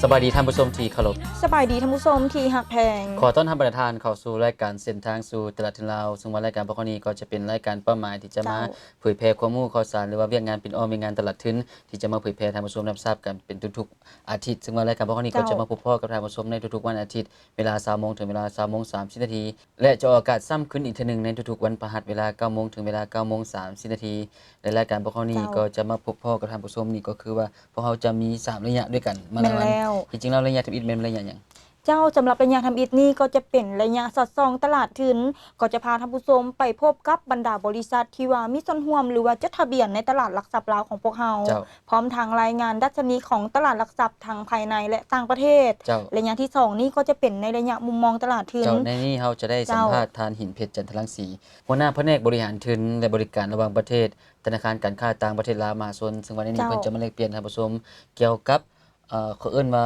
ສະບາຍດີທ່ານຜູ້ຊົມທີ່ເຄົາລົບ. ສະບາຍດີທ່ານຜູ້ຊົມທີ່ຮັກແພງ. ຂໍຕ້ອນຮັບບັນດາທ່ານເຂົ້າສູ່ລາຍການເສັ້ນທາງສູ່ຕະຫຼາດທຶນລາວ, ເຊິ່ງວ່າລາຍການພວກເຮົານີ້ກໍຈະເປັນລາຍການເປົ້າໝາຍທີ່ຈະມາ ເຈົ້າ ເຜີຍແຜ່ຄວາມຮູ້ຂ່າວສານ ຫຼືວ່າວຽກງານປິ່ນອ້ອມວຽກງານຕະຫຼາດທຶນ ທີ່ຈະມາເຜີຍແຜ່ໃຫ້ທ່ານຜູ້ຊົມຮັບຊາບກັນເປັນທຸກໆອາທິດ. ເຊິ່ງວ່າລາຍການພວກເຮົານີ້ກໍຈະມາພົບພໍ້ກັບທ່ານຜູ້ຊົມໃນທຸກໆວັນອາທິດ ເວລາຊາວໂມງເຖິງເວລາຊາວໂມງສາມສິບນາທີ ແລະ ຈະອອກອາກາດຊ້ຳຄືນອີກເທື່ອໜຶ່ງໃນທຸກໆວັນພະຫັດ ເວລາເກົ້າໂມງເຖິງເວລາເກົ້າໂມງສາມສິບນາທີ ແລະ ລາຍການພວກເຮົານີ້ ເຈົ້າ ກໍຈະມາພົບພໍ້ກັບທ່ານຜູ້ຊົມນີ້ ກໍຄືວ່າພວກເຮົາຈະມີສາມໄລຍະດ້ວຍກັນມາລະວັນ. ແມ່ນແລ້ວ. ທີ່ຈິງແລ້ວໄລຍະທຳອິດແມ່ນໄລຍະຫຍັງ? ເຈົ້າ, ສຳລັບໄລຍະທຳອິດນີ້ກໍຈະເປັນໄລຍະສອດສ່ອງຕະຫຼາດທຶນ, ກໍຈະພາທ່ານຜູ້ຊົມໄປພົບກັບບັນດາບໍລິສັດທີ່ວ່າມີສ່ວນຮ່ວມ ຫຼືວ່າຈົດທະບຽນໃນຕະຫຼາດຫຼັກຊັບລາວຂອງພວກເຮົາ. ເຈົ້າ. ພ້ອມທັງລາຍງານດັດຊະນີຂອງຕະຫຼາດຫຼັກຊັບທັງພາຍໃນ ແລະ ຕ່າງປະເທດ. ເຈົ້າ. ໄລຍະທີສອງນີ້ກໍຈະເປັນໃນໄລຍະມຸມມອງຕະຫຼາດທຶນ. ເຈົ້າ. ໃນນີ້ເຮົາຈະໄດ້ສຳພາດ ເຈົ້າ ທ່ານ ຫີນເພັດ ຈັນທະລັງສີ ຫົວໜ້າພະແນກບໍລິຫານທຶນ ແລະ ບໍລິການລະຫວ່າງປະເທດ ທະນາຄານການຄ້າຕ່າງປະເທດລາວມະຫາຊົນ, ເຊິ່ງວ່າໃນນີ້ ເຈົ້າ ເພິ່ນຈະມາແລກປ່ຽນທ່ານຜູ້ຊົມກ່ຽວກັບ ເອີ ເຂົາເອີ້ນວ່າ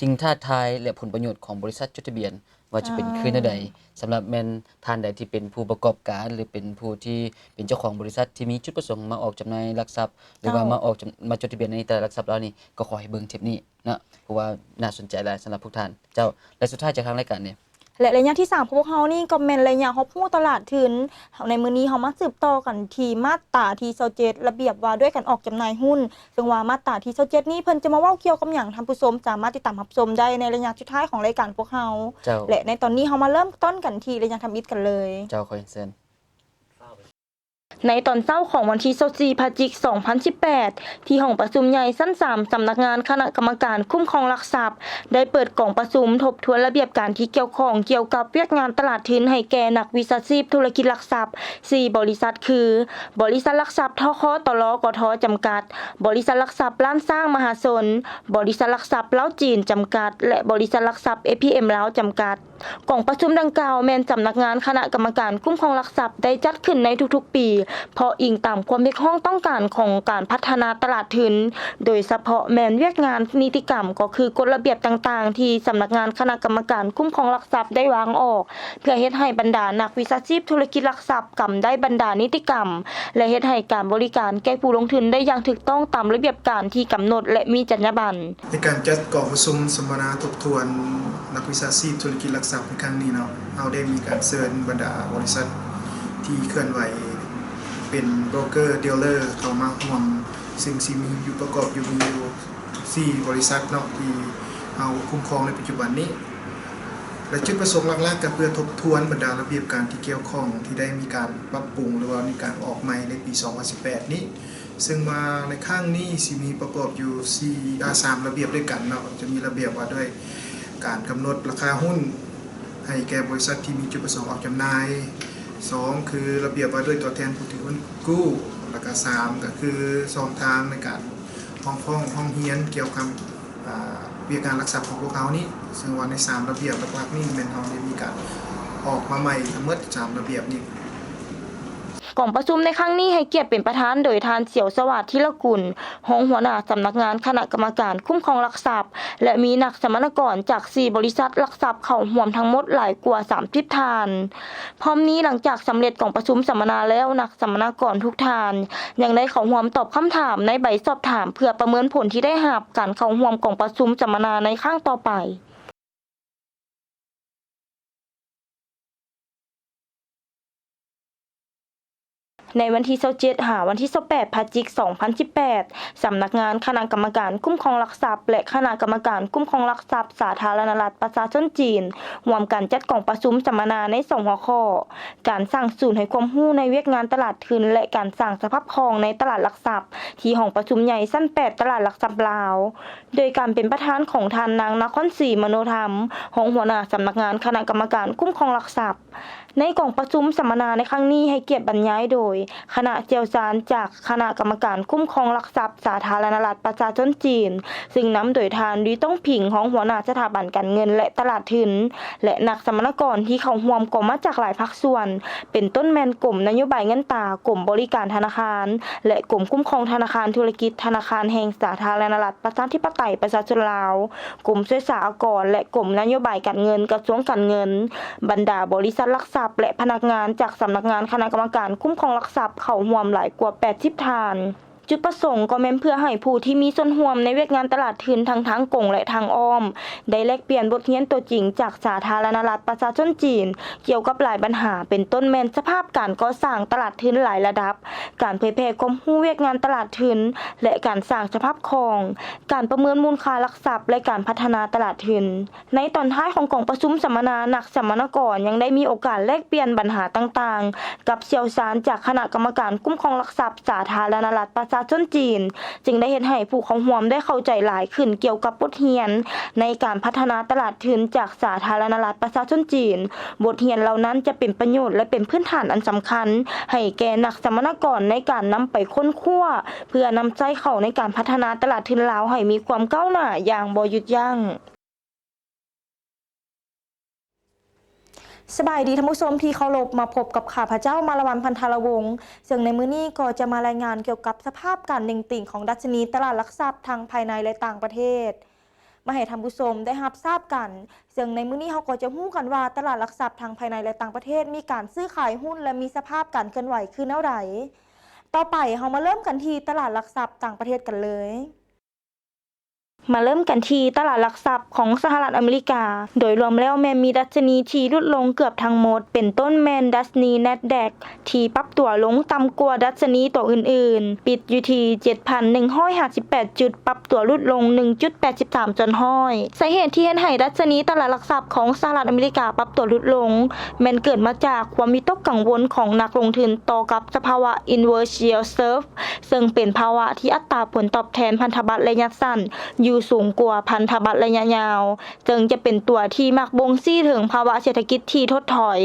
ສິ່ງທ້າທາຍ ແລະ ຜົນປະໂຫຍດຂອງບໍລິສັດຈົດທະບຽນ ວ່າຈະເປັນຄືແນວໃດ. ເຈົ້າ. ສຳລັບແມ່ນທ່ານໃດທີ່ເປັນຜູ້ປະກອບການ ຫຼື ເປັນຜູ້ທີ່ເປັນເຈົ້າຂອງບໍລິສັດທີ່ມີຈຸດປະສົງມາອອກຈຳໜ່າຍຫຼັກຊັບ ຫຼືວ່າ ເຈົ້າ ມາອອກຈຳ ມາຈົດທະບຽນໃນຕະຫຼາດຫຼັກຊັບລາວນີ້ ກໍຂໍໃຫ້ເບິ່ງເທບນີ້ເນາະ ເພາະວ່າໜ້າສົນໃຈຫຼາຍສຳລັບພວກທ່ານ. ເຈົ້າ. ແລະ ສຸດທ້າຍຈາກທາງລາຍການນີ້ ແລະ ໄລຍະທີສາມຂອງພວກເຮົານີ້ກໍແມ່ນໄລຍະຮັບຮູ້ຕະຫຼາດທຶນ. ໃນມື້ນີ້ເຮົາມາສືບຕໍ່ກັນທີ່ມາດຕາທີຊາວເຈັດ ລະບຽບວ່າດ້ວຍການອອກຈຳໜ່າຍຫຸ້ນ. ເຊິ່ງວ່າມາດຕາທີຊາວເຈັດນີ້ເພິ່ນຈະມາເວົ້າກ່ຽວກັບຫຍັງ ທ່ານຜູ້ຊົມສາມາດຕິດຕາມຮັບຊົມໄດ້ໃນໄລຍະສຸດທ້າຍຂອງລາຍການພວກເຮົາ. ເຈົ້າ. ແລະ ໃນຕອນນີ້ເຮົາມາເລີ່ມຕົ້ນກັນທີ່ໄລຍະທຳອິດກັນເລີຍ. ເຈົ້າ, ຂໍຮຽນເຊີນ. ໃນຕອນເຊົ້າຂອງວັນທີຊາວສີ່ ພະຈິກ ສອງພັນສິບແປດ ທີ່ຫ້ອງປະຊຸມໃຫຍ່ຊັ້ນສາມ ສຳນັກງານຄະນະກຳມະການຄຸ້ມຄອງຫຼັກຊັບ ໄດ້ເປີດກອງປະຊຸມທົບທວນລະບຽບການທີ່ກ່ຽວຂ້ອງກ່ຽວກັບວຽກງານຕະຫຼາດທຶນໃຫ້ແກ່ນັກວິຊາຊີບທຸລະກິດຫຼັກຊັບ ສີ່ບໍລິສັດ ຄື ບໍລິສັດຫຼັກຊັບ ທຄ ຕລ ກທ ຈຳກັດ, ບໍລິສັດຫຼັກຊັບລ້ານຊ້າງມະຫາຊົນ, ບໍລິສັດຫຼັກຊັບລາວຈີນຈຳກັດ ແລະ ບໍລິສັດຫຼັກຊັບ ເອສພີເອັມ ລາວຈຳກັດ. ກອງປະຊຸມດັ່ງກ່າວແມ່ນສຳນັກງານຄະນະກຳມະການຄຸ້ມຄອງຫຼັກຊັບໄດ້ຈັດຂຶ້ນໃນທຸກໆປີ ເພາະອີງຕາມຄວາມຮຽກຮ້ອງຕ້ອງການຂອງການພັດທະນາຕະຫຼາດທຶນ, ໂດຍສະເພາະແມ່ນວຽກງານນິຕິກຳ ກໍຄືກົດລະບຽບຕ່າງໆ ທີ່ສຳນັກງານຄະນະກຳມະການຄຸ້ມຄອງຫຼັກຊັບໄດ້ວາງອອກ ເພື່ອເຮັດໃຫ້ບັນດານັກວິຊາຊີບທຸລະກິດຫຼັກຊັບກຳໄດ້ບັນດານິຕິກຳ ແລະ ເຮັດໃຫ້ການບໍລິການແກ່ຜູ້ລົງທຶນໄດ້ຢ່າງຖືກຕ້ອງຕາມລະບຽບການທີ່ກຳນົດ ແລະ ມີຈັນຍາບັນ. ໃນການຈັດກອງປະຊຸມສຳມະນາທົບທວນນັກວິຊາຊີບທຸລະກິດຫຼັກຊັບໃນຄັ້ງນີ້ເນາະ, ເຮົາໄດ້ມີການເຊີນບັນດາບໍລິສັດທີ່ເຄື່ອນໄຫວເປັນໂບຣກເກີ ດີລເລີ ເຂົ້າມາຮ່ວມ, ເຊິ່ງຊິມີຢູ່ ປະກອບຢູ່ ມີຢູ່ສີ່ບໍລິສັດເນາະ ທີ່ເຮົາຄຸ້ມຄອງໃນປັດຈຸບັນນີ້. ແລະ ຈຸດປະສົງຫຼັກໆ ກໍເພື່ອທົບທວນບັນດາລະບຽບການທີ່ກ່ຽວຂ້ອງທີ່ໄດ້ມີການປັບປຸງ ຫຼືວ່າມີການອອກໃໝ່ໃນປີສອງພັນສິບແປດນີ້. ເຊິ່ງວ່າໃນຄັ້ງນີ້ຊິມີປະກອບຢູ່ສີ່ ອາ ສາມລະບຽບດ້ວຍກັນເນາະ, ຈະມີລະບຽບວ່າດ້ວຍການກຳນົດລາຄາຫຸ້ນໃຫ້ແກ່ບໍລິສັດທີ່ມີຈຸດປະສົງອອກຈຳໜ່າຍ, ສອງ ຄືລະບຽບວ່າດ້ວຍຕົວແທນຜູ້ຖືຫຸ້ນກູ້, ແລ້ວກະ ສາມ ກໍຄືຊ່ອງທາງໃນການຮ້ອງຟ້ອງຮ້ອງຮຽນກ່ຽວກັບ ອາ ວຽກງານຫຼັກຊັບຂອງພວກເຮົານີ້, ເຊິ່ງວ່າໃນສາມລະບຽບຫຼັກໆນີ້ແມ່ນເຮົາໄດ້ມີການອອກມາໃໝ່ທັງໝົດສາມລະບຽບນີ້. ກອງປະຊຸມໃນຄັ້ງນີ້ໃຫ້ກຽດເປັນປະທານໂດຍທ່ານ ສຽວສະຫວາດ ທີລະກຸນ ຮອງຫົວໜ້າສຳນັກງານຄະນະກຳມະການຄຸ້ມຄອງຫຼັກຊັບ ແລະ ມີນັກສຳມະນາກອນຈາກສີ່ບໍລິສັດຫຼັກຊັບເຂົ້າຮ່ວມທັງໝົດຫຼາຍກວ່າສາມສິບທ່ານ. ພ້ອມນີ້, ຫຼັງຈາກສຳເລັດກອງປະຊຸມສຳມະນາແລ້ວ, ນັກສຳມະນາກອນທຸກທ່ານຍັງໄດ້ເຂົ້າຮ່ວມຕອບຄຳຖາມໃນໃບສອບຖາມ ເພື່ອປະເມີນຜົນທີ່ໄດ້ຮັບການເຂົ້າຮ່ວມກອງປະຊຸມສຳມະນາໃນຄັ້ງຕໍ່ໄປ. ໃນວັນທີຊາວເຈັດ ຫາວັນທີຊາວແປດ ພະຈິກ ສອງພັນສິບແປດ, ສຳນັກງານຄະນະກຳມະການຄຸ້ມຄອງຫຼັກຊັບ ແລະ ຄະນະກຳມະການຄຸ້ມຄອງຫຼັກຊັບສາທາລະນະລັດປະຊາຊົນຈີນ ຮ່ວມກັນຈັດກອງປະຊຸມສຳມະນາໃນສອງຫົວຂໍ້, ການສ້າງສູນໃຫ້ຄວາມຮູ້ໃນວຽກງານຕະຫຼາດທຶນ ແລະ ການສ້າງສະພາບຄ່ອງໃນຕະຫຼາດຫຼັກຊັບ ທີ່ຫ້ອງປະຊຸມໃຫຍ່ຊັ້ນແປດ ຕະຫຼາດຫຼັກຊັບລາວ. ໂດຍການເປັນປະທານຂອງທ່ານນາງ ນະຄອນສີ ມະໂນທຳ ຮອງຫົວໜ້າສຳນັກງານຄະນະກຳມະການຄຸ້ມຄອງຫຼັກຊັບ. ໃນກອງປະຊຸມສຳມະນາໃນຄັ້ງນີ້ ໃຫ້ກຽດບັນຍາຍໂດຍຄະນະຊ່ຽວຊານຈາກຄະນະກຳມະການຄຸ້ມຄອງຫຼັກຊັບສາທາລະນະລັດປະຊາຊົນຈີນ, ເຊິ່ງນຳໂດຍທ່ານ ລີ ຕ້ອງຜິງ ຮອງຫົວໜ້າສະຖາບັນການເງິນ ແລະ ຕະຫຼາດທຶນ ແລະ ນັກສຳມະນາກອນທີ່ເຂົ້າຮ່ວມກໍມາຈາກຫຼາຍພາກສ່ວນ ເປັນຕົ້ນແມ່ນກົມນະໂຍບາຍເງິນຕາ, ກົມບໍລິການທະນາຄານ ແລະ ກົມຄຸ້ມຄອງທະນາຄານທຸລະກິດ ທະນາຄານແຫ່ງສາທາລະນະລັດປະຊາທິປະໄຕປະຊາຊົນລາວ, ກົມສ່ວຍສາອາກອນ ແລະ ກົມນະໂຍບາຍການເງິນ ກະຊວງການເງິນ, ບັນດາບໍລິສັດຫຼັກຊັບ ແລະ ພະນັກງານຈາກສຳນັກງານຄະນະກຳມະການຄຸ້ມຄອງຫຼັກຊັບເຂົ້າຮ່ວມຫຼາຍກວ່າແປດສິບທ່ານ. ຈຸດປະສົງກໍແມ່ນເພື່ອໃຫ້ຜູ້ທີ່ມີສ່ວນຮ່ວມໃນວຽກງານຕະຫຼາດທຶນທັງທາງກົງ ແລະ ທາງອ້ອມ ໄດ້ແລກປ່ຽນບົດຮຽນຕົວຈິງຈາກສາທາລະນະລັດປະຊາຊົນຈີນ ກ່ຽວກັບຫຼາຍບັນຫາ ເປັນຕົ້ນແມ່ນສະພາບການກໍ່ສ້າງຕະຫຼາດທຶນຫຼາຍລະດັບ, ການເຜີຍແຜ່ຄວາມຮູ້ວຽກງານຕະຫຼາດທຶນ ແລະ ການສ້າງສະພາບຄ່ອງ, ການປະເມີນມູນຄ່າຫຼັກຊັບ ແລະ ການພັດທະນາຕະຫຼາດທຶນ. ໃນຕອນທ້າຍຂອງກອງປະຊຸມສຳມະນາ, ນັກສຳມະນາກອນຍັງໄດ້ມີໂອກາດແລກປ່ຽນບັນຫາຕ່າງໆ ກັບຊ່ຽວຊານຈາກຄະນະກຳມະການຄຸ້ມຄອງຫຼັກຊັບສາທາລະນະລັດປະຊາຊົນຈີນ, ຈຶ່ງໄດ້ເຮັດໃຫ້ຜູ້ເຂົ້າຮ່ວມໄດ້ເຂົ້າໃຈຫຼາຍຂຶ້ນກ່ຽວກັບບົດຮຽນໃນການພັດທະນາຕະຫຼາດທຶນຈາກສາທາລະນະລັດປະຊາຊົນຈີນ. ບົດຮຽນເຫຼົ່ານັ້ນຈະເປັນປະໂຫຍດ ແລະ ເປັນພື້ນຖານອັນສຳຄັນໃຫ້ແກ່ນັກສຳມະນາກອນໃນການນຳໄປຄົ້ນຄວ້າ ເພື່ອນຳໃຊ້ເຂົ້າໃນການພັດທະນາຕະຫຼາດທຶນລາວໃຫ້ມີຄວາມກ້າວໜ້າຢ່າງບໍ່ຢຸດຢັ້ງ. ສະບາຍດີທ່ານຜູ້ຊົມທີ່ເຄົາລົບ, ມາພົບກັບຂ້າພະເຈົ້າ ມາລະວັນ ພັນທາລະວົງ, ເຊິ່ງໃນມື້ນີ້ກໍຈະມາລາຍງານກ່ຽວກັບສະພາບການເໜັງຕີງຂອງດັດຊະນີຕະຫຼາດຫຼັກຊັບທັງພາຍໃນ ແລະ ຕ່າງປະເທດ ມາໃຫ້ທ່ານຜູ້ຊົມໄດ້ຮັບຊາບກັນ. ເຊິ່ງໃນມື້ນີ້ເຮົາກໍຈະຮູ້ກັນວ່າຕະຫຼາດຫຼັກຊັບທັງພາຍໃນ ແລະ ຕ່າງປະເທດມີການຊື້ຂາຍຮຸ້ນ ແລະ ມີສະພາບການເຄື່ອນໄຫວຄືແນວໃດ. ຕໍ່ໄປເຮົາມາເລີ່ມກັນທີ່ຕະຫຼາດຫຼັກຊັບຕ່າງປະເທດກັນເລີຍ. ມາເລີ່ມກັນທີ່ຕະຫຼາດຫຼັກຊັບຂອງສະຫະລັດອາເມລິກາ. ໂດຍລວມແລ້ວແມ່ນມີດັດຊະນີທີ່ຫຼຸດລົງເກືອບທັງໝົດ, ເປັນຕົ້ນແມ່ນດັດຊະນີ Nasdaq ທີ່ປັບຕົວລົງຕ່ຳກວ່າດັດຊະນີຕົວອື່ນໆ, ປິດຢູ່ທີ່ ເຈັດພັນໜຶ່ງຮ້ອຍຫ້າສິບແປດ ຈຸດ, ປັບຕົວຫຼຸດລົງ ໜຶ່ງຈຸດແປດສິບສາມສ່ວນຮ້ອຍ. ສາເຫດທີ່ເຮັດໃຫ້ດັດຊະນີຕະຫຼາດຫຼັກຊັບຂອງສະຫະລັດອາເມລິກາປັບຕົວຫຼຸດລົງ ແມ່ນເກີດມາຈາກຄວາມວິຕົກກັງວົນຂອງນັກລົງທຶນຕໍ່ກັບສະພາວະ Inverse Yield Curve ເຊິ່ງເປັນພາວະທີ່ອັດຕາຜົນຕອບແທນພັນທະບັດໄລຍະສັ້ນຢູ່ສູງກວ່າພັນທະບັດໄລຍະຍາວ, ເຊິ່ງຈະເປັນຕົວທີ່ມັກບົ່ງຊີ້ເຖິງພາວະເສດຖະກິດທີ່ຖົດຖອຍ.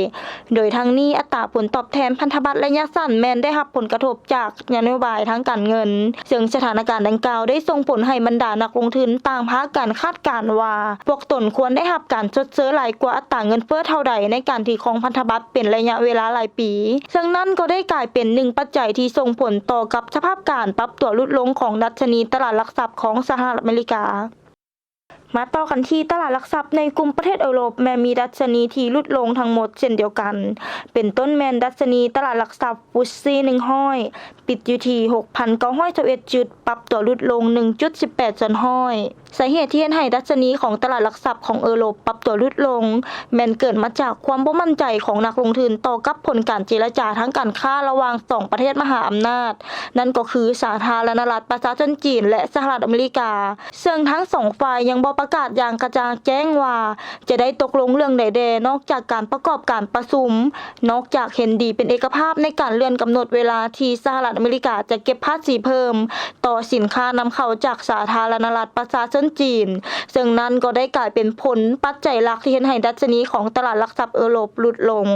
ໂດຍທັງນີ້, ອັດຕາຜົນຕອບແທນພັນທະບັດໄລຍະສັ້ນແມ່ນໄດ້ຮັບຜົນກະທົບຈາກນະໂຍບາຍທາງການເງິນ, ເຊິ່ງສະຖານະການດັ່ງກ່າວໄດ້ສົ່ງຜົນໃຫ້ບັນດານັກລົງທຶນຕ່າງພາກັນຄາດການວ່າ ພວກຕົນຄວນໄດ້ຮັບການຊົດເຊີຍຫຼາຍກວ່າອັດຕາເງິນເຟີ້ເທົ່າໃດໃນການຖືຄອງພັນທະບັດເປັນໄລຍະເວລາຫຼາຍປີ. ເຊິ່ງນັ້ນກໍໄດ້ກາຍເປັນໜຶ່ງປັດໄຈທີ່ສົ່ງຜົນຕໍ່ກັບສະພາບການປັບຕົວຫຼຸດລົງຂອງດັດຊະນີຕະຫຼາດຫຼັກຊັບຂອງສະຫະລັດອາເມລິກາ. ມາຕໍ່ກັນທີ່ຕະຫຼາດຫຼັກຊັບໃນກຸ່ມປະເທດເອີຣົບ ແມ່ນມີດັດຊະນີທີ່ຫຼຸດລົງທັງໝົດເຊັ່ນດຽວກັນ, ເປັນຕົ້ນແມ່ນດັດຊະນີຕະຫຼາດຫຼັກຊັບ FTSE ໜຶ່ງຮ້ອຍ ປິດຢູ່ທີ່ ຫົກພັນເກົ້າຮ້ອຍຊາວເອັດ ຈຸດ, ປັບຕົວຫຼຸດລົງ ໜຶ່ງຈຸດສິບແປດສ່ວນຮ້ອຍ. ສາເຫດທີ່ເຮັດໃຫ້ດັດຊະນີຂອງຕະຫຼາດຫຼັກຊັບຂອງເອີຣົບປັບຕົວຫຼຸດລົງ ແມ່ນເກີດມາຈາກຄວາມບໍ່ໝັ້ນໃຈຂອງນັກລົງທຶນຕໍ່ກັບຜົນການເຈລະຈາທາງການຄ້າລະຫວ່າງສອງປະເທດມະຫາອຳນາດ, ນັ້ນກໍຄືສາທາລະນະລັດປະຊາຊົນຈີນ ແລະ ສະຫະລັດອາເມລິກາ, ເຊິ່ງທັງສອງຝ່າຍຍັງບໍ່ປະກາດຢ່າງກະຈ່າງແຈ້ງວ່າຈະໄດ້ຕົກລົງເລື່ອງໃດແດ່ ນອກຈາກການປະກອບການປະຊຸມ, ນອກຈາກເຫັນດີເປັນເອກະພາບໃນການເລື່ອນກຳນົດເວລາທີ່ສະຫະລັດອາເມລິກາຈະເກັບພາສີເພີ່ມ ຕໍ່ສິນຄ້ານຳເຂົ້າຈາກສາທາລະນະລັດປະຊາຊົນຈີນ, ເຊິ່ງນັ້ນກໍໄດ້ກາຍເປັນຜົນປັດໄຈຫຼັກທີ່ເຮັດໃຫ້ດັດຊະນີຂອງຕະຫຼາດຫຼັກຊັບເອີຣົບຫຼຸດລົງ.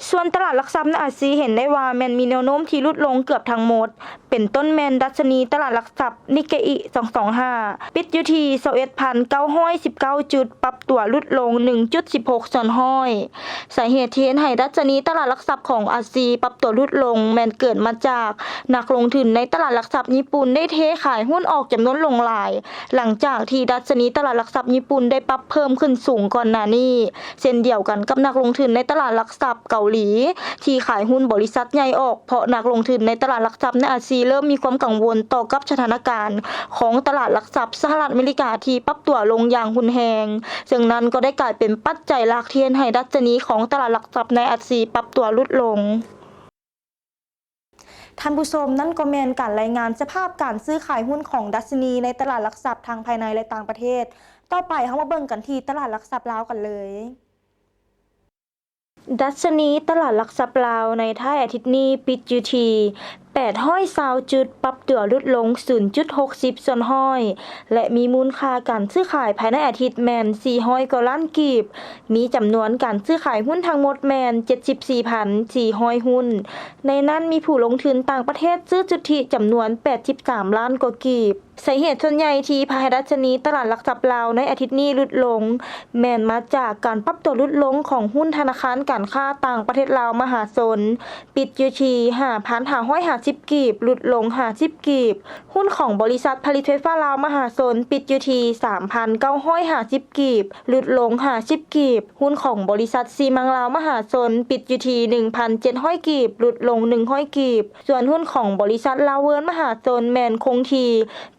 ສ່ວນຕະຫຼາດຫຼັກຊັບໃນອາຊີເຫັນໄດ້ວ່າແມ່ນມີແນວໂນ້ມທີ່ຫຼຸດລົງເກືອບທັງໝົດ, ເປັນຕົ້ນແມ່ນດັດຊະນີຕະຫຼາດຫຼັກຊັບນິກເກອິສອງສອງຫ້າ ປິດຢູ່ທີ່ຊາວເອັດພັນເກົ້າຮ້ອຍສິບເກົ້າຈຸດ, ປັບຕົວຫຼຸດລົງ ໜຶ່ງຈຸດສິບຫົກສ່ວນຮ້ອຍ. ສາເຫດທີ່ເຮັດໃຫ້ດັດຊະນີຕະຫຼາດຫຼັກຊັບຂອງອາຊີປັບຕົວຫຼຸດລົງ ແມ່ນເກີດມາຈາກນັກລົງທຶນໃນຕະຫຼາດຫຼັກຊັບຍີ່ປຸ່ນໄດ້ເທຂາຍຮຸ້ນອອກຈຳນວນຫຼວງຫຼາຍ, ຫຼັງຈາກທີ່ດັດຊະນີຕະຫຼາດຫຼັກຊັບຍີ່ປຸ່ນໄດ້ປັບເພີ່ມຂຶ້ນສູງກ່ອນໜ້ານີ້, ເຊັ່ນດຽວກັນກັບນັກລົງທຶນໃນຕະຫຼາດຫຼັກຊັບເກົາຫຼີ ທີ່ຂາຍຮຸ້ນບໍລິສັດໃຫຍ່ອອກ, ເພາະນັກລົງທຶນໃນຕະຫຼາດຫຼັກຊັບໃນອາຊີເລີ່ມມີຄວາມກັງວົນຕໍ່ກັບສະຖານະການຂອງຕະຫຼາດຫຼັກຊັບສະຫະລັດອາເມລິກາທີ່ປັບຕົວລົງຢ່າງຮຸນແຮງ, ເຊິ່ງນັ້ນກໍໄດ້ກາຍເປັນປັດໄຈຫຼັກທີ່ເຮັດໃຫ້ດັດຊະນີຂອງຕະຫຼາດຫຼັກຊັບໃນອາຊີປັບຕົວຫຼຸດລົງ. ທ່ານຜູ້ຊົມ, ນັ້ນກໍແມ່ນການລາຍງານສະພາບການຊື້ຂາຍຮຸ້ນຂອງດັດຊະນີໃນຕະຫຼາດຫຼັກຊັບທັງພາຍໃນ ແລະ ຕ່າງປະເທດ. ຕໍ່ໄປເຮົາມາເບິ່ງກັນທີ່ຕະຫຼາດຫຼັກຊັບລາວກັນເລີຍ. ດັດຊະນີຕະຫຼາດຫຼັກຊັບລາວໃນທ້າຍອາທິດນີ້ປິດຢູ່ທີ່ ແປດຮ້ອຍຊາວຈຸດ, ປັບຕົວຫຼຸດລົງ ສູນຈຸດຫົກສິບສ່ວນຮ້ອຍ ແລະ ມີມູນຄ່າການຊື້ຂາຍພາຍໃນອາທິດແມ່ນ ສີ່ຮ້ອຍກວ່າລ້ານກີບ, ມີຈຳນວນການຊື້ຂາຍຮຸ້ນທັງໝົດແມ່ນ ເຈັດສິບສີ່ພັນສີ່ຮ້ອຍຮຸ້ນ, ໃນນັ້ນມີຜູ້ລົງທຶນຕ່າງປະເທດຊື້ສຸດທິຈຳນວນ ແປດສິບສາມລ້ານກວ່າກີບ. ສາເຫດສ່ວນໃຫຍ່ທີ່ພາໃຫ້ດັດຊະນີຕະຫຼາດຫຼັກຊັບລາວໃນອາທິດນີ້ຫຼຸດລົງ ແມ່ນມາຈາກການປັບຕົວຫຼຸດລົງຂອງຮຸ້ນທະນາຄານການຄ້າຕ່າງປະເທດລາວມະຫາຊົນ, ປິດຢູ່ທີ່ ຫ້າພັນຫ້າຮ້ອຍຫ້າ ສິບກີບ ຫຼຸດລົງຫ້າສິບກີບ. ຫຸ້ນຂອງບໍລິສັດຜະລິດໄຟຟ້າລາວມະຫາຊົນ ປິດຢູ່ທີ່ສາມພັນເກົ້າຮ້ອຍຫ້າສິບກີບ ຫຼຸດລົງຫ້າສິບກີບ. ຫຸ້ນຂອງບໍລິສັດຊີມັງລາວມະຫາຊົນ ປິດຢູ່ທີ່ໜຶ່ງພັນເຈັດຮ້ອຍກີບ ຫຼຸດລົງໜຶ່ງຮ້ອຍກີບ. ສ່ວນຫຸ້ນຂອງບໍລິສັດລາວເວີນມະຫາຊົນແມ່ນຄົງທີ່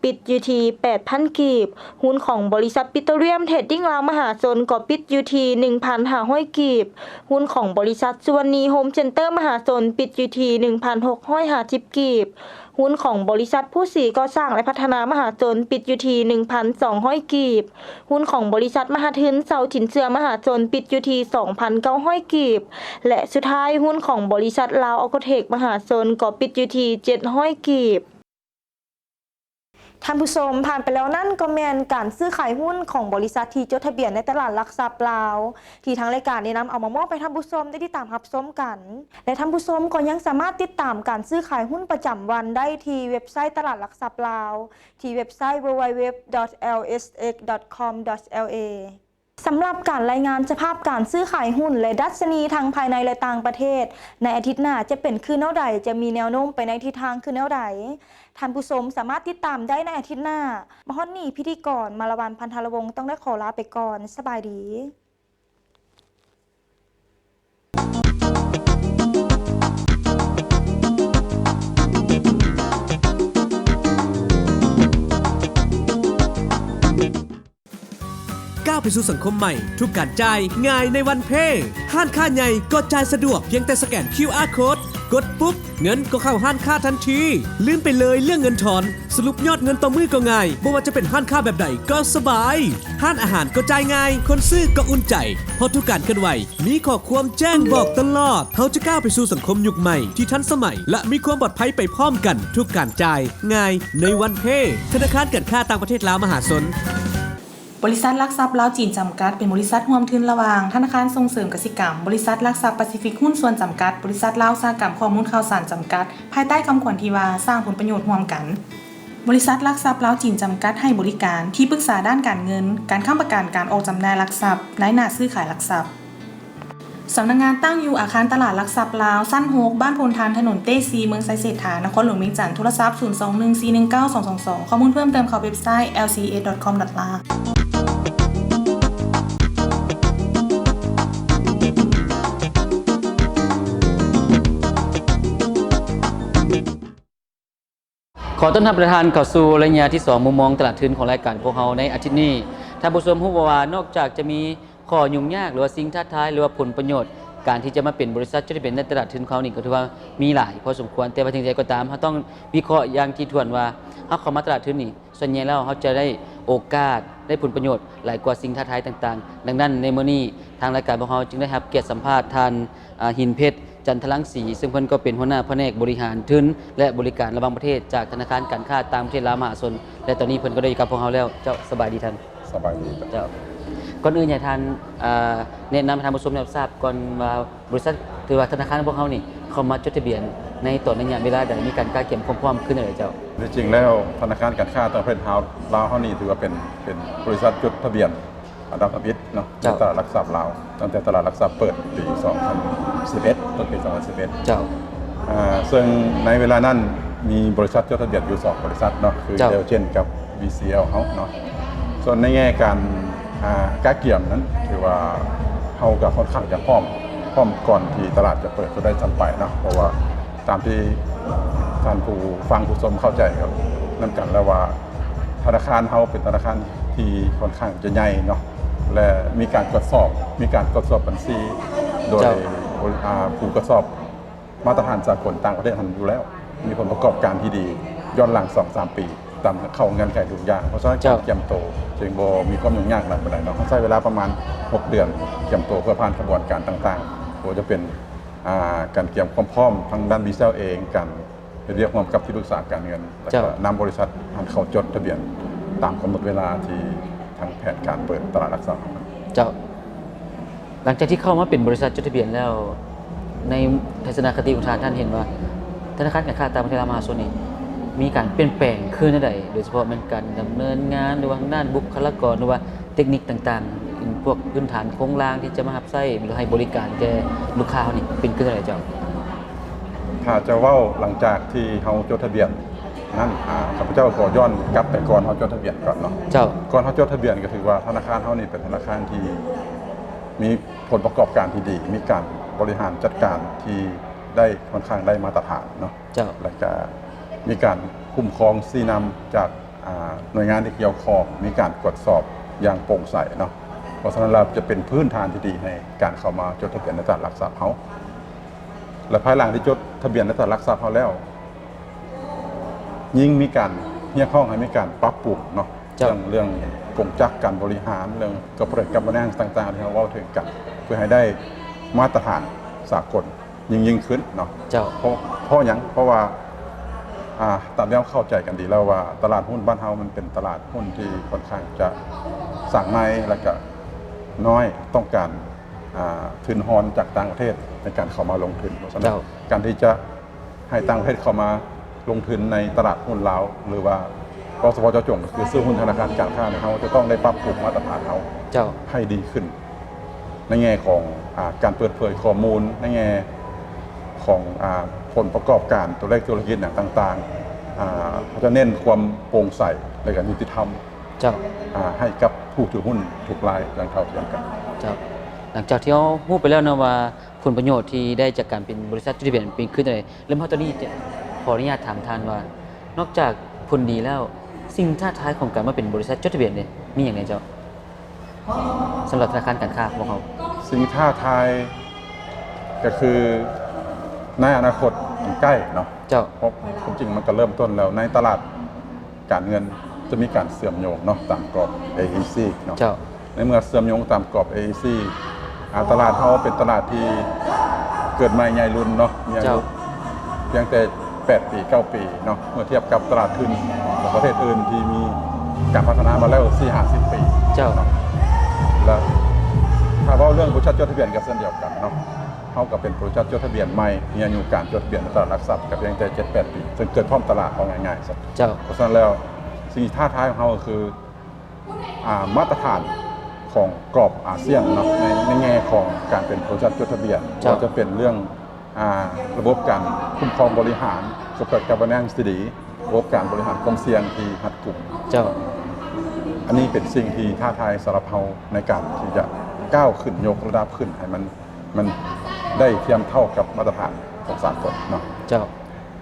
ປິດຢູ່ທີ່ແປດພັນກີບ. ຫຸ້ນຂອງບໍລິສັດປິໂຕຣລຽມເທຣດດິ້ງລາວມະຫາຊົນກໍປິດຢູ່ທີ່ໜຶ່ງພັນຫ້າຮ້ອຍກີບ. ຫຸ້ນຂອງບໍລິສັດສຸວັນນີໂຮມເຊັນເຕີມະຫາຊົນປິດຢູ່ທີ່ໜຶ່ງພັນຫົກຮ້ອຍຫ້າສິບກີບ. ຫຸ້ນຂອງບໍລິສັດພູສີກໍ່ສ້າງ ແລະ ພັດທະນາມະຫາຊົນປິດຢູ່ທີ່ໜຶ່ງພັນສອງຮ້ອຍກີບ. ຫຸ້ນຂອງບໍລິສັດມະຫາທຶນເຊົາສິນເຊື່ອມະຫາຊົນປິດຢູ່ທີ່ສອງພັນເກົ້າຮ້ອຍກີບ ແລະ ສຸດທ້າຍຫຸ້ນຂອງບໍລິສັດລາວອາໂກເທັກມະຫາຊົນກໍປິດຢູ່ທີ່ເຈັດຮ້ອຍກີບ. ທ່ານຜູ້ຊົມ, ຜ່ານໄປແລ້ວນັ້ນກໍແມ່ນການຊື້ຂາຍຫຸ້ນຂອງບໍລິສັດທີ່ຈົດທະບຽນໃນຕະຫຼາດຫຼັກຊັບລາວ ທີ່ທາງລາຍການໄດ້ນຳເອົາມາມອບໃຫ້ທ່ານຜູ້ຊົມໄດ້ຕິດຕາມຮັບຊົມກັນ ແລະ ທ່ານຜູ້ຊົມກໍຍັງສາມາດຕິດຕາມການຊື້ຂາຍຫຸ້ນປະຈຳວັນໄດ້ທີ່ເວັບໄຊຕະຫຼາດຫຼັກຊັບລາວ ທີ່ເວັບໄຊ www.lsx.com.la. ສຳລັບການລາຍງານສະພາບການຊື້ຂາຍຫຸ້ນ ແລະ ດັດຊະນີທັງພາຍໃນ ແລະ ຕ່າງປະເທດ ໃນອາທິດໜ້າຈະເປັນຄືແນວໃດ, ຈະມີແນວໂນ້ມໄປໃນທິດທາງຄືແນວໃດ, ທ່ານຜູ້ຊົມສາມາດຕິດຕາມໄດ້ໃນອາທິດໜ້າ. ມາຮອດນີ້, ພິທີກອນ ມາລະວັນ ພັນທະລະວົງ ຕ້ອງໄດ້ຂໍລາໄປກ່ອນ. ສະບາຍດີ. ກ້າວໄປສູ່ສັງຄົມໃໝ່, ທຸກການຈ່າຍງ່າຍໃນວັນເພ. ຮ້ານຄ້າໃຫຍ່ກໍຈ່າຍສະດວກ, ພຽງແຕ່ສະແກນຄິວອາໂຄດ, ກົດປຸບ, ເງິນກໍເຂົ້າຮ້ານຄ້າທັນທີ. ລືມໄປເລີຍເລື່ອງເງິນທອນ, ສະຫຼຸບຍອດເງິນຕໍ່ມື້ກໍງ່າຍ, ບໍ່ວ່າຈະເປັນຮ້ານຄ້າແບບໃດກໍສະບາຍ. ຮ້ານອາຫານກໍຈ່າຍງ່າຍ, ຄົນຊື້ກໍອຸ່ນໃຈ, ເພາະທຸກການເຄື່ອນໄຫວມີຂໍ້ຄວາມແຈ້ງບອກຕະຫຼອດ. ເຮົາຈະກ້າວໄປສູ່ສັງຄົມຍຸກໃໝ່ທີ່ທັນສະໄໝ ແລະ ມີຄວາມປອດໄພໄປພ້ອມກັນ. ທຸກການຈ່າຍ ງ່າຍໃນວັນເພ. ທະນາຄານການຄ້າຕ່າງປະເທດລາວມະຫາຊົນ. ບໍລິສັດຫຼັກຊັບລາວຈີນຈຳກັດ ເປັນບໍລິສັດຮ່ວມທຶນລະຫວ່າງທະນາຄານສົ່ງເສີມກະສິກຳ, ບໍລິສັດຫຼັກຊັບປາຊີຟິກຫຸ້ນສ່ວນຈຳກັດ, ບໍລິສັດລາວອຸດສາຫະກຳຂໍ້ມູນຂ່າວສານຈຳກັດ, ພາຍໃຕ້ຄຳຂວັນທີ່ວ່າ ສ້າງຜົນປະໂຫຍດຮ່ວມກັນ. ບໍລິສັດຫຼັກຊັບລາວຈີນຈຳກັດໃຫ້ບໍລິການທີ່ປຶກສາດ້ານການເງິນ, ການຄ້ຳປະກັນ, ການອອກຈຳໜ່າຍຫຼັກຊັບ, ນາຍໜ້າຊື້ຂາຍຫຼັກຊັບ. ສຳນັກງານຕັ້ງຢູ່ອາຄານຕະຫຼາດຫຼັກຊັບລາວ ຊັ້ນຫົກ ບ້ານໂພນທານ ຖະໜົນເຕຊີ ເມືອງໄຊເສດຖາ ນະຄອນຫຼວງວຽງຈັນ. ໂທລະສັບ ສູນສອງໜຶ່ງສີ່ໜຶ່ງເກົ້າສອງສອງສອງ. ຂໍ້ມູນເພີ່ມເຕີມເຂົ້າເວັບໄຊ ແອລຊີເອສ ດອດຄອມ ດອດລາວ. ຂໍຕ້ອນຮັບທ່ານເຂົ້າສູ່ໄລຍະທີສອງ ມຸມມອງຕະຫຼາດທຶນຂອງລາຍການພວກເຮົາໃນອາທິດນີ້. ທ່ານຜູ້ຊົມຮູ້ບໍ່ວ່າ ນອກຈາກຈະມີຂໍ້ຫຍຸ້ງຍາກ ຫຼືວ່າສິ່ງທ້າທາຍ ຫຼືວ່າຜົນປະໂຫຍດ ການທີ່ຈະມາເປັນບໍລິສັດຈົດທະບຽນໃນຕະຫຼາດທຶນຂອງເຮົານີ້ ກໍຖືວ່າມີຫຼາຍພໍສົມຄວນ, ແຕ່ວ່າເຖິງຢ່າງໃດກໍຕາມ ເຮົາຕ້ອງວິເຄາະຢ່າງຖີ່ຖ້ວນວ່າ ເຮົາເຂົ້າມາຕະຫຼາດທຶນນີ້ ສ່ວນໃຫຍ່ແລ້ວເຮົາຈະໄດ້ໂອກາດ ໄດ້ຜົນປະໂຫຍດຫຼາຍກວ່າສິ່ງທ້າທາຍຕ່າງໆ. ດັ່ງນັ້ນ ໃນມື້ນີ້ທາງລາຍການພວກເຮົາຈຶ່ງໄດ້ຮັບກຽດສຳພາດທ່ານ ອາ ຫີນເພັດ ຈັນທະລັງສີ ເຊິ່ງເພິ່ນກໍເປັນຫົວໜ້າພະແນກບໍລິຫານທຶນ ແລະ ບໍລິການລະຫວ່າງປະເທດ ຈາກທະນາຄານການຄ້າຕ່າງປະເທດລາວມະຫາຊົນ ແລະ ຕອນນີ້ເພິ່ນກໍໄດ້ຢູ່ກັບພວກເຮົາແລ້ວ. ເຈົ້າ ສະບາຍດີທ່ານ. ສະບາຍດີ. ເຈົ້າ ກ່ອນອື່ນຢາກໃຫ້ທ່ານ ອາ ແນະນຳໃຫ້ທ່ານຜູ້ຊົມໄດ້ຮັບຊາບກ່ອນວ່າ ບໍລິສັດ ຫຼືວ່າທະນາຄານຂອງພວກເຮົານີ້ ເຂົ້າມາຈົດທະບຽນໃນຕອນໄລຍະເວລາໃດ? ມີການກະກຽມຄວາມພ້ອມຄືແນວໃດເຈົ້າ? ທີ່ຈິງແລ້ວ ທະນາຄານການຄ້າຕ່າງປະເທດເຮົາ ລາວເຮົານີ້ຖືວ່າເປັນ ເປັນບໍລິສັດຈົດທະບຽນ ອັນດັບທຳອິດເນາະ ເຈົ້າ ໃນຕະຫຼາດຫຼັກຊັບລາວ, ຕັ້ງແຕ່ຕະຫຼາດຫຼັກຊັບເປີດປີສອງພັນສິບເອັດ ຕົ້ນປີສອງພັນສິບເອັດ. ເຈົ້າ ອາ ເຊິ່ງໃນເວລານັ້ນມີບໍລິສັດຈົດທະບຽນຢູ່ສອງບໍລິສັດເນາະ ຄື ເຈົ້າ ເດລເຈນ ກັບ ວີຊີແອລ ເຮົາເນາະ. ສ່ວນໃນແງ່ການ ອາ ກະກຽມນັ້ນ ຖືວ່າເຮົາກໍຄ່ອນຂ້າງຈະພ້ອມ, ພ້ອມກ່ອນທີ່ຕະຫຼາດຈະເປີດກໍໄດ້ຊ້ຳໄປເນາະ ເພາະວ່າ ຕາມທີ່ທ່ານຜູ້ຟັງຜູ້ຊົມເຂົ້າໃຈກັນນຳກັນແລ້ວວ່າ ທະນາຄານເຮົາເປັນທະນາຄານທີ່ຄ່ອນຂ້າງຈະໃຫຍ່ເນາະ ແລະ ມີການກວດສອບ, ມີການກວດສອບບັນຊີໂດຍ ເຈົ້າ ອາ ຜູ້ກວດສອບມາດຕະຖານສາກົນຕ່າງປະເທດຫັ້ນຢູ່ແລ້ວ, ມີຜົນປະກອບການທີ່ດີຍ້ອນຫຼັງສອງສາມປີ ຕາມເຂົ້າເງື່ອນໄຂທຸກຢ່າງ. ເພາະສະນັ້ນ ເຈົ້າ ການກຽມໂຕຈຶ່ງບໍ່ມີຄວາມຫຍຸ້ງຍາກຫຼາຍປານໃດເນາະ. ເຮົາໃຊ້ເວລາປະມານຫົກເດືອນກຽມໂຕເພື່ອຜ່ານຂະບວນການຕ່າງໆ ບໍ່ວ່າຈະເປັນ ອາ ການກຽມຄວາມພ້ອມທາງດ້ານວີຊາເອງ, ການເຮັດວຽກຮ່ວມກັບທີ່ປຶກສາການເງິນ ແລ້ວ ເຈົ້າ ກໍນຳບໍລິສັດຫັ້ນເຂົ້າຈົດທະບຽນຕາມກຳນົດເວລາທີ່ທາງແຜນການເປີດຕະຫຼາດຫຼັກຊັບ. ເຈົ້າ ຫຼັງຈາກທີ່ເຂົ້າມາເປັນບໍລິສັດຈົດທະບຽນແລ້ວ ໃນທັດສະນະຄະຕິຂອງທ່ານ, ທ່ານເຫັນວ່າທະນາຄານການຄ້າຕ່າງປະເທດລາວມະຫາຊົນນີ້ ມີການປ່ຽນແປງຄືແນວໃດ? ໂດຍສະເພາະແມ່ນການດຳເນີນງານ ຫຼືວ່າທາງດ້ານບຸກຄະລາກອນ ຫຼືວ່າ ເຕັກນິກຕ່າງໆ ພວກພື້ນຖານໂຄງລ່າງທີ່ຈະມາຮັບໃຊ້ ຫຼືໃຫ້ບໍລິການແກ່ລູກຄ້າເຮົານີ້ ເປັນຄືເທົ່າໃດເຈົ້າ? ຖ້າຈະເວົ້າຫຼັງຈາກທີ່ເຮົາຈົດທະບຽນນັ້ນ ອາ ຂ້າພະເຈົ້າຂໍຍ້ອນກັບໄປກ່ອນເຮົາຈົດທະບຽນກ່ອນເນາະ. ເຈົ້າ. ກ່ອນເຮົາຈົດທະບຽນກໍຖືວ່າທະນາຄານເຮົານີ້ເປັນທະນາຄານທີ່ມີຜົນປະກອບການທີ່ດີ, ມີການບໍລິຫານຈັດການທີ່ໄດ້ ຄ່ອນຂ້າງໄດ້ມາດຕະຖານເນາະ. ເຈົ້າ. ແລ້ວກະມີການຄຸ້ມຄອງຊີ້ນຳຈາກ ອາ ໜ່ວຍງານທີ່ກ່ຽວຂ້ອງ, ມີການກວດສອບຢ່າງໂປ່ງໃສເນາະ. ເພາະສະນັ້ນແລ້ວຈະເປັນພື້ນຖານທີ່ດີໃຫ້ການເຂົ້າມາຈົດທະບຽນໃນຕະຫຼາດຫຼັກຊັບເຮົາ. ແລະ ພາຍຫຼັງທີ່ຈົດທະບຽນໃນຕະຫຼາດຫຼັກຊັບເຮົາແລ້ວ ຍິ່ງມີການຮຽກຮ້ອງໃຫ້ມີການປັບປຸງເນາະ. ເຈົ້າ. ເລື່ອງ ເລື່ອງກົງຈັກການບໍລິຫານ, ເລື່ອງ corporate governance ຕ່າງໆ ທີ່ເຮົາເວົ້າເຖິງກັນ ເພື່ອໃຫ້ໄດ້ມາດຕະຖານສາກົນ ຍິ່ງໆຂຶ້ນເນາະ. ເຈົ້າ. ເພາະ ເພາະຫຍັງ? ເພາະວ່າ ອາ ຕາມທີ່ເຮົາເຂົ້າໃຈກັນດີແລ້ວວ່າ ຕະຫຼາດຫຸ້ນບ້ານເຮົາມັນເປັນຕະຫຼາດຫຸ້ນທີ່ຄ່ອນຂ້າງຈະສ້າງໃໝ່ ແລ້ວກະນ້ອຍຕ້ອງການ ອາ ທຶນຮອນຈາກຕ່າງປະເທດໃນການເຂົ້າມາລົງທຶນ. ເພາະສະນັ້ນ ເຈົ້າ. ການທີ່ຈະໃຫ້ຕ່າງປະເທດເຂົ້າມາລົງທຶນໃນຕະຫຼາດຫຸ້ນລາວ ຫຼືວ່າເວົ້າສະເພາະເຈາະຈົງ ກໍຄືຊື້ຫຸ້ນທະນາຄານການຄ້ານີ້ ເຮົາຈະຕ້ອງໄດ້ປັບປຸງມາດຕະຖານເຮົາ ເຈົ້າ. ໃຫ້ດີຂຶ້ນ ໃນແງ່ຂອງ ອາ ການເປີດເຜີຍຂໍ້ມູນ, ໃນແງ່ຂອງ ອາ ຜົນປະກອບການຕົວເລກທຸລະກິດຫຍັງຕ່າງໆ ອາ ເຮົາຈະເນັ້ນຄວາມໂປ່ງໃສ ແລະ ກະຍຸຕິທຳ ເຈົ້າ. ອາ ໃຫ້ກັບຜູ້ຖືຫຸ້ນທຸກລາຍຢ່າງເທົ່າທຽມກັນ. ເຈົ້າ. ຫຼັງຈາກທີ່ເຮົາຮູ້ໄປແລ້ວເນາະວ່າ ຜົນປະໂຫຍດທີ່ໄດ້ຈາກການເປັນບໍລິສັດຈົດທະບຽນເປັນຄືຈັ່ງໃດ, ແລ້ວມາຮອດຕອນນີ້ ຈະຂໍອະນຸຍາດຖາມທ່ານວ່າ ນອກຈາກຜົນດີແລ້ວ ສິ່ງທ້າທາຍຂອງການມາເປັນບໍລິສັດຈົດທະບຽນນີ້ ມີຫຍັງແດ່ເຈົ້າ? ສຳລັບທະນາຄານການຄ້າຂອງພວກເຮົາ. ສິ່ງທ້າທາຍກໍຄືໃນອະນາຄົດອັນໃກ້ເນາະ. ເຈົ້າ. ເພາະຄວາມຈິງມັນກໍເລີ່ມຕົ້ນແລ້ວ ໃນຕະຫຼາດການເງິນຈະມີການເຊື່ອມໂຍງເນາະ ຕາມກອບ ເອ ອີ ຊີ ເນາະ. ເຈົ້າ. ໃນເມື່ອເຊື່ອມໂຍງຕາມກອບ ເອ ອີ ຊີ ອາ ຕະຫຼາດເຮົາເປັນຕະຫຼາດທີ່ເກີດໃໝ່ໃຫຍ່ລຸນເນາະ ມີອາຍຸ ເຈົ້າ. ພຽງແຕ່ແປດປີ ເກົ້າປີເນາະ ເມື່ອທຽບກັບຕະຫຼາດທຶນຂອງປະເທດອື່ນທີ່ມີການພັດທະນາມາແລ້ວສີ່ຫ້າສິບປີ. ເຈົ້າ. ແລະ ຖ້າເວົ້າເລື່ອງບໍລິສັດຈົດທະບຽນກໍເຊັ່ນດຽວກັນເນາະ ເຮົາກໍເປັນບໍລິສັດຈົດທະບຽນໃໝ່ ມີອາຍຸການຈົດທະບຽນໃນຕະຫຼາດຫຼັກຊັບກໍພຽງແຕ່ເຈັດແປດປີ ເຊິ່ງເກີດພ້ອມຕະຫຼາດ ເວົ້າງ່າຍໆຊະ. ເຈົ້າ. ເພາະສະນັ້ນແລ້ວ ສິ່ງທີ່ທ້າທາຍຂອງເຮົາກໍຄື ອາ ມາດຕະຖານຂອງກອບອາຊຽນເນາະ ໃນ ໃນແງ່ຂອງການເປັນບໍລິສັດຈົດທະບຽນ ເຈົ້າ. ບໍ່ວ່າຈະເປັນເລື່ອງ ອາ ລະບົບການຄຸ້ມຄອງບໍລິຫານ corporate governance ທີ່ດີ, ລະບົບການບໍລິຫານຄວາມສ່ຽງທີ່ຮັດກຸມ. ເຈົ້າ. ອັນນີ້ເປັນສິ່ງທີ່ທ້າທາຍສຳລັບເຮົາໃນການທີ່ຈະກ້າວຂຶ້ນ ຍົກລະດັບຂຶ້ນໃຫ້ມັນ ມັນໄດ້ທຽມເທົ່າກັບມາດຕະຖານຂອງສາກົນເນາະ. ເຈົ້າ.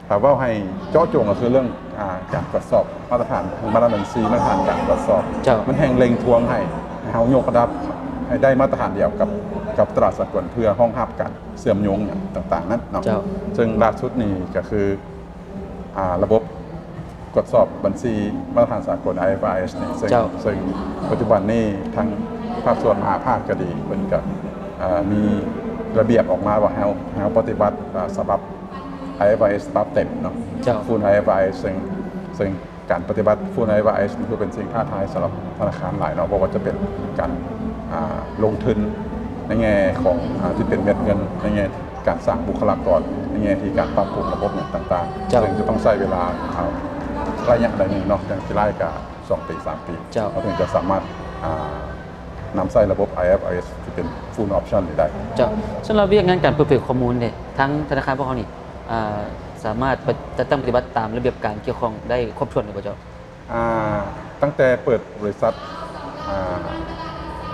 ຖ້າເວົ້າໃຫ້ເຈາະຈົງກໍຄືເລື່ອງ ອາ ການກວດສອບມາດຕະຖານທາງດ້ານບັນຊີ ມາດຕະຖານການກວດສອບ. ເຈົ້າ. ມັນແຮ່ງເລັ່ງທວງໃຫ້ ໃຫ້ເຮົາຍົກລະດັບໃຫ້ໄດ້ມາດຕະຖານດຽວກັບ ກັບຕະຫຼາດສາກົນ ເພື່ອຮອງຮັບການເຊື່ອມໂຍງຫຍັງຕ່າງໆນັ້ນເນາະ. ເຈົ້າ. ເຊິ່ງລ່າສຸດນີ້ກໍຄື ອາ ລະບົບກວດສອບບັນຊີມາດຕະຖານສາກົນ ໄອເອັຟໄອເອັສ ນີ້ ເຊິ່ງ ເຈົ້າ. ເຊິ່ງປັດຈຸບັນນີ້ທາງພາກສ່ວນມະຫາພາກກໍດີ ເພິ່ນກໍ ອາ ມີລະບຽບອອກມາວ່າໃຫ້ເຮົາ ໃຫ້ເຮົາປະຕິບັດ ອາ ສະບັບ ໄອເອັຟໄອເອັສ ສະບັບເຕັມເນາະ. ເຈົ້າ. Full ໄອເອັຟໄອເອັສ ເຊິ່ງ ເຊິ່ງການປະຕິບັດ Full ໄອເອັຟໄອເອັສ ມັນຖືເປັນສິ່ງທ້າທາຍສຳລັບທະນາຄານຫຼາຍເນາະ ບໍ່ວ່າຈະເປັນການ ອາ ລົງທຶນໃນແງ່ຂອງ ອາ ທີ່ເປັນເມັດເງິນ, ໃນແງ່ການສ້າງບຸກຄະລາກອນ, ໃນແງ່ທີ່ການປັບປຸງລະບົບຫຍັງຕ່າງໆ. ເຈົ້າ. ເຊິ່ງຈະຕ້ອງໃຊ້ເວລາ ອາ ໄລຍະໜຶ່ງເນາະ ຢ່າງທີ່ຫຼາຍກໍສອງປີ ສາມປີ. ເຈົ້າ. ເຮົາເຖິງຈະສາມາດ ອາ ນຳໃຊ້ລະບົບ ໄອເອັຟໄອເອັສ ທີ່ເປັນ Full Option ນີ້ໄດ້. ເຈົ້າ. ສຳລັບວຽກງານການເປີດເຜີຍຂໍ້ມູນເດ ທາງທະນາຄານພວກເຮົານີ້ ອາ ສາມາດປະ ຈັດຕັ້ງປະຕິບັດຕາມລະບຽບການກ່ຽວຂ້ອງໄດ້ຄົບຖ້ວນແລ້ວບໍ່ເຈົ້າ? ອາ ຕັ້ງແຕ່ເປີດບໍລິສັດ ອາ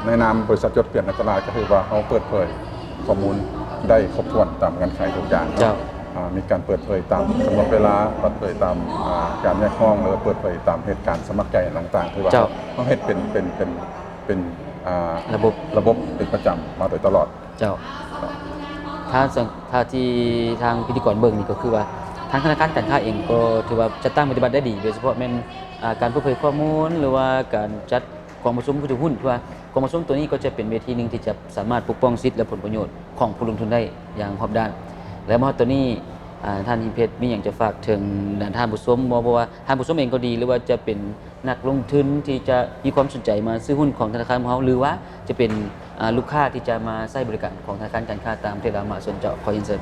ໃນນາມບໍລິສັດຈົດທະບຽນໃນຕະຫຼາດ ກໍຖືວ່າເຮົາເປີດເຜີຍຂໍ້ມູນໄດ້ຄົບຖ້ວນຕາມເງື່ອນໄຂທຸກຢ່າງເນາະ. ເຈົ້າ. ອາ ມີການເປີດເຜີຍຕາມກຳນົດເວລາ, ເປີດເຜີຍຕາມ ອາ ການຮຽກຮ້ອງ ຫຼືວ່າເປີດເຜີຍຕາມເຫດການສະໝັກໃຈຫຍັງຕ່າງໆ ຖືວ່າ ເຈົ້າ. ເຮົາເຮັດເປັນ ເປັນ ເປັນ ເປັນ ອາ ລະບົບ ລະບົບເປັນປະຈຳມາໂດຍຕະຫຼອດ. ເຈົ້າ. ຖ້າ ຖ້າທີ່ທາງພິທີກອນເບິ່ງນີ້ ກໍຄືວ່າທາງທະນາຄານການຄ້າເອງກໍຖືວ່າຈັດຕັ້ງປະຕິບັດໄດ້ດີ ໂດຍສະເພາະແມ່ນ ອາ ການເປີດເຜີຍຂໍ້ມູນ ຫຼືວ່າການຈັດກອງປະຊຸມຜູ້ຖືຫຸ້ນ ເພາະວ່າກອງປະຊຸມຕົວນີ້ກໍຈະເປັນເວທີໜຶ່ງທີ່ຈະສາມາດປົກປ້ອງສິດ ແລະ ຜົນປະໂຫຍດຂອງຜູ້ລົງທຶນໄດ້ຢ່າງຮອບດ້ານ. ແລະ ມາຮອດຕອນນີ້ ອາ ທ່ານຫິມເພັດມີຫຍັງຈະຝາກເຖິງທ່ານຜູ້ຊົມບໍ່? ເພາະວ່າທ່ານຜູ້ຊົມເອງກໍດີ ຫຼືວ່າຈະເປັນ ນັກລົງທຶນທີ່ຈະມີຄວາມສົນໃຈມາຊື້ຫຸ້ນຂອງທະນາຄານຂອງເຮົາ ຫຼືວ່າຈະເປັນ ອາ ລູກຄ້າທີ່ຈະມາໃຊ້ບໍລິການຂອງທະນາຄານການຄ້າຕ່າງປະເທດລາວມະຫາຊົນເຈົ້າ. ຂໍຮຽນເຊີນ.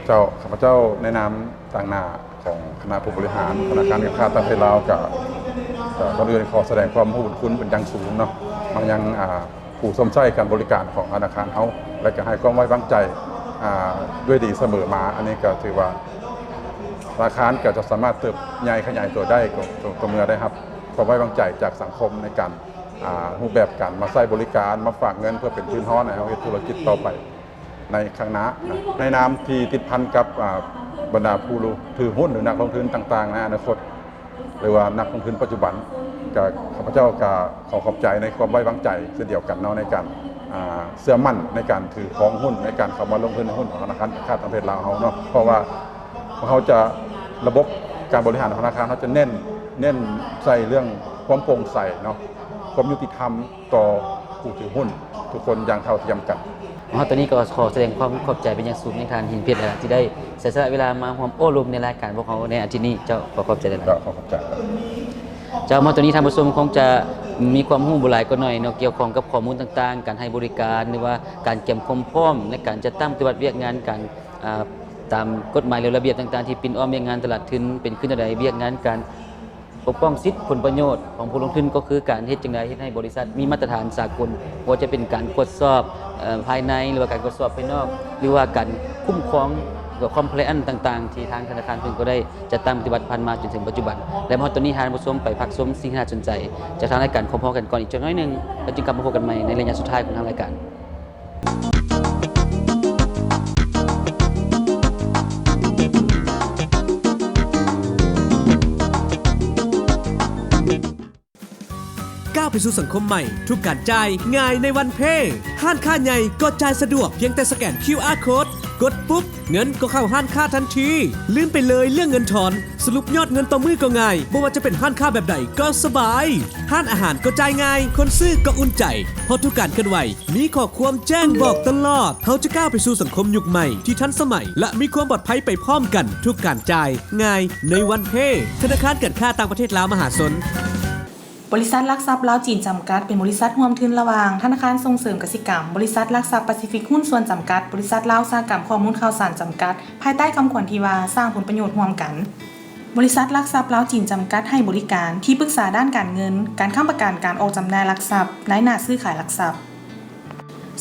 ເຈົ້າ, ຂ້າພະເຈົ້າໃນນາມຕາງໜ້າຂອງຄະນະຜູ້ບໍລິຫານທະນາຄານການຄ້າຕ່າງປະເທດລາວ ກະ ກະ ກ່ອນອື່ນຂໍສະແດງຄວາມຮູ້ບຸນຄຸນເປັນຢ່າງສູງເນາະ ມາຍັງ ອາ ຜູ້ຊົມໃຊ້ການບໍລິການຂອງທະນາຄານເຮົາ ແລະ ກະໃຫ້ຄວາມໄວ້ວາງໃຈ ອາ ດ້ວຍດີສະເໝີມາ. ອັນນີ້ກໍຖືວ່າ ທະນາຄານກໍຈະສາມາດເຕີບໃຫຍ່ຂະຫຍາຍຕົວໄດ້ ກໍ ກໍ ກໍເມື່ອໄດ້ຮັບຄວາມໄວ້ວາງໃຈຈາກສັງຄົມໃນການ ອາ ຮູບແບບການມາໃຊ້ບໍລິການ ມາຝາກເງິນເພື່ອເປັນທຶນຮອນໃຫ້ເຮົາເຮັດທຸລະກິດຕໍ່ໄປໃນຂ້າງໜ້ານະ. ໃນນາມທີ່ຕິດພັນກັບ ອາ ບັນດາຜູ້ຖືຫຸ້ນ ຫຼື ນັກລົງທຶນຕ່າງໆໃນອະນາຄົດ ຫຼືວ່ານັກລົງທຶນປັດຈຸບັນ ກະ ຂ້າພະເຈົ້າກະຂໍຂອບໃຈໃນຄວາມໄວ້ວາງໃຈເຊັ່ນດຽວກັນເນາະ ໃນການ ອ່າ ເຊື່ອໝັ້ນໃນການຖືຄອງຫຸ້ນ ໃນການເຂົ້າມາລົງທຶນໃນຫຸ້ນຂອງທະນາຄານແຫ່ງຊາດປະເທດລາວເຮົາເນາະ. ເພາະວ່າເຮົາຈະ ລະບົບການບໍລິຫານຂອງທະນາຄານເຮົາຈະເນັ້ນ ເນັ້ນໃສ່ເລື່ອງຄວາມໂປ່ງໃສເນາະ ຄວາມຍຸຕິທຳຕໍ່ຜູ້ຖືຫຸ້ນທຸກຄົນຢ່າງເທົ່າທຽມກັນ. ຮອດຕອນນີ້ກໍຂໍສະແດງຄວາມຂອບໃຈເປັນຢ່າງສູງໃນທ່ານ ຫີນເພັດ ທີ່ໄດ້ເສຍສະຫຼະເວລາມາຮ່ວມໂອ້ລົມໃນລາຍການພວກເຮົາໃນອາທິດນີ້. ເຈົ້າ ຂໍຂອບໃຈຫຼາຍໆ. ເຈົ້າ ຂໍຂອບໃຈ. ເຈົ້າ ມາຮອດຕອນນີ້ທ່ານຜູ້ຊົມຄົງຈະມີຄວາມຮູ້ບໍ່ຫຼາຍກໍໜ້ອຍເນາະ ກ່ຽວຂ້ອງກັບຂໍ້ມູນຕ່າງໆ ການໃຫ້ບໍລິການ ຫຼືວ່າການກຽມຄວາມພ້ອມໃນການຈັດຕັ້ງປະຕິບັດວຽກງານການ ອາ ຕາມກົດໝາຍ ແລະ ລະບຽບຕ່າງໆ ທີ່ປິ່ນອ້ອມວຽກງານຕະຫຼາດທຶນ ເປັນຄືແນວໃດ ວຽກງານການ ປົກປ້ອງສິດຜົນປະໂຫຍດຂອງຜູ້ລົງທຶນ ກໍຄືການເຮັດຈັ່ງໃດເຮັດໃຫ້ບໍລິສັດມີມາດຕະຖານສາກົນ, ບໍ່ວ່າຈະເປັນການກວດສອບ ເອີ ພາຍໃນ ຫຼືວ່າການກວດສອບພາຍນອກ ຫຼືວ່າການຄຸ້ມຄອງ ຫຼືວ່າ compliance ຕ່າງໆ ທີ່ທາງທະນາຄານເພິ່ນກໍໄດ້ຈັດຕັ້ງປະຕິບັດຜ່ານມາຈົນເຖິງປັດຈຸບັນ. ແລະ ມາຮອດຕອນນີ້ ທ່ານຜູ້ຊົມໄປພັກຊົມສິ່ງທີ່ໜ້າສົນໃຈຈາກທາງລາຍການພ້ອມໆກັນກ່ອນອີກຈັກໜ້ອຍໜຶ່ງ ແລ້ວຈຶ່ງກັບມາພົບກັນໃໝ່ໃນໄລຍະສຸດທ້າຍຂອງທາງລາຍການ. ກ້າວໄປສູ່ສັງຄົມໃໝ່, ທຸກການຈ່າຍງ່າຍໃນວັນເພ. ຮ້ານຄ້າໃຫຍ່ກໍຈ່າຍສະດວກ, ພຽງແຕ່ສະແກນຄິວອາໂຄດ, ກົດປຸບ, ເງິນກໍເຂົ້າຮ້ານຄ້າທັນທີ. ລືມໄປເລີຍເລື່ອງເງິນທອນ, ສະຫຼຸບຍອດເງິນຕໍ່ມື້ກໍງ່າຍ, ບໍ່ວ່າຈະເປັນຮ້ານຄ້າແບບໃດກໍສະບາຍ. ຮ້ານອາຫານກໍຈ່າຍງ່າຍ, ຄົນຊື້ກໍອຸ່ນໃຈ, ເພາະທຸກການເຄື່ອນໄຫວ ມີຂໍ້ຄວາມແຈ້ງບອກຕະຫຼອດ. ເຮົາຈະກ້າວໄປສູ່ສັງຄົມຍຸກໃໝ່ທີ່ທັນສະໄໝ ແລະ ມີຄວາມປອດໄພໄປພ້ອມກັນ. ທຸກການຈ່າຍງ່າຍໃນວັນເພ. ທະນາຄານການຄ້າຕ່າງປະເທດລາວມະຫາຊົນ. ບໍລິສັດຫຼັກຊັບລາວ-ຈີນ ຈຳກັດ ເປັນບໍລິສັດຮ່ວມທຶນລະຫວ່າງທະນາຄານສົ່ງເສີມກະສິກຳ, ບໍລິສັດຫຼັກຊັບປາຊີຟິກຫຸ້ນສ່ວນຈຳກັດ, ບໍລິສັດລາວອຸດສາຫະກຳຂໍ້ມູນຂ່າວສານຈຳກັດ, ພາຍໃຕ້ຄຳຂວັນທີ່ວ່າ ສ້າງຜົນປະໂຫຍດຮ່ວມກັນ. ບໍລິສັດຫຼັກຊັບລາວ-ຈີນ ຈຳກັດ ໃຫ້ບໍລິການທີ່ປຶກສາດ້ານການເງິນ, ການຄ້ຳປະກັນ, ການອອກຈຳໜ່າຍຫຼັກຊັບ, ນາຍໜ້າຊື້ຂາຍຫຼັກຊັບ.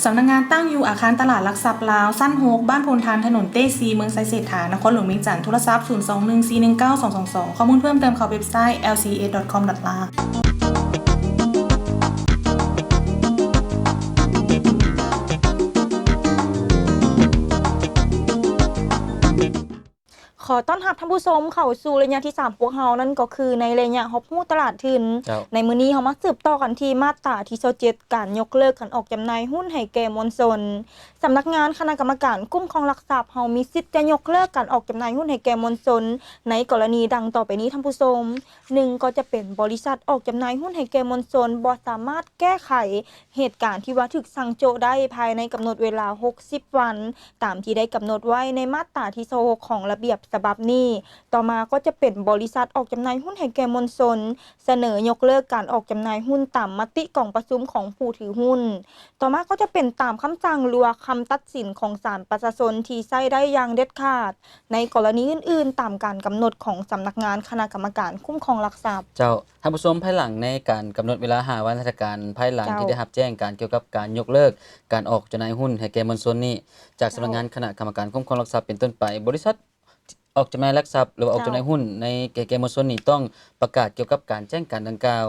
ສຳນັກງານຕັ້ງຢູ່ອາຄານຕະຫຼາດຫຼັກຊັບລາວ ຊັ້ນຫົກ ບ້ານໂພນທານ ຖະໜົນເຕຊີ ເມືອງໄຊເສດຖາ ນະຄອນຫຼວງວຽງຈັນ, ໂທລະສັບ ສູນສອງໜຶ່ງສີ່ໜຶ່ງເກົ້າສອງສອງສອງ. ຂໍ້ມູນເພີ່ມເຕີມເຂົ້າເວັບໄຊ ແອລຊີເອດອດຄອມດອດລາວ. ຂໍຕ້ອນຮັບທ່ານຜູ້ຊົມເຂົ້າສູ່ໄລຍະທີສາມພວກເຮົາ, ນັ້ນກໍຄືໃນໄລຍະຮັບຮູ້ຕະຫຼາດທຶນ. ເຈົ້າ. ໃນມື້ນີ້ເຮົາມາສືບຕໍ່ກັນທີ່ມາດຕາທີຊາວເຈັດ ການຍົກເລີກການອອກຈຳໜ່າຍຫຸ້ນໃຫ້ແກ່ມວນຊົນ. ສຳນັກງານຄະນະກຳມະການຄຸ້ມຄອງຫຼັກຊັບເຮົາມີສິດຈະຍົກເລີກການອອກຈຳໜ່າຍຫຸ້ນໃຫ້ແກ່ມວນຊົນ ໃນກໍລະນີດັ່ງຕໍ່ໄປນີ້ທ່ານຜູ້ຊົມ. ໜຶ່ງ ກໍຈະເປັນບໍລິສັດອອກຈຳໜ່າຍຫຸ້ນໃຫ້ແກ່ມວນຊົນບໍ່ສາມາດແກ້ໄຂ ເຫດການທີ່ວ່າຖືກສັ່ງໂຈະໄດ້ພາຍໃນກຳນົດເວລາຫົກສິບວັນ ຕາມທີ່ໄດ້ກຳນົດໄວ້ໃນມາດຕາທີຊາວຫົກຂອງລະບຽບສະບັບນີ້. ຕໍ່ມາກໍຈະເປັນບໍລິສັດອອກຈຳໜ່າຍຫຸ້ນໃຫ້ແກ່ມວນຊົນ ສະເໜີຍົກເລີກການອອກຈຳໜ່າຍຫຸ້ນຕາມມະຕິກອງປະຊຸມຂອງຜູ້ຖືຫຸ້ນ. ຕໍ່ມາກໍຈະເປັນຕາມຄຳສັ່ງ ຫຼືວ່າຄຳຕັດສິນຂອງສານປະຊາຊົນທີ່ໃຊ້ໄດ້ຢ່າງເດັດຂາດ ໃນກໍລະນີອື່ນໆ ຕາມການກຳນົດຂອງສຳນັກງານຄະນະກຳມະການຄຸ້ມຄອງຫຼັກຊັບ. ເຈົ້າ. ທ່ານຜູ້ຊົມ, ພາຍຫຼັງໃນການກຳນົດເວລາຫ້າວັນລັດຖະການ, ພາຍຫຼັງ ເຈົ້າ ທີ່ໄດ້ຮັບແຈ້ງການກ່ຽວກັບການຍົກເລີກການອອກຈຳໜ່າຍຫຸ້ນໃຫ້ແກ່ມວນຊົນນີ້ ຈາກ ເຈົ້າ ສຳນັກງານຄະນະກຳມະການຄຸ້ມຄອງຫຼັກຊັບເປັນຕົ້ນໄປ, ບໍລິສັດອອກຈຳໜ່າຍຫຼັກຊັບ ຫຼືວ່າອອກຈຳໜ່າຍຫຸ້ນໃນແກ່ມວນຊົນນີ້ ຕ້ອງປະກາດກ່ຽວກັບການແຈ້ງການດັ່ງກ່າວ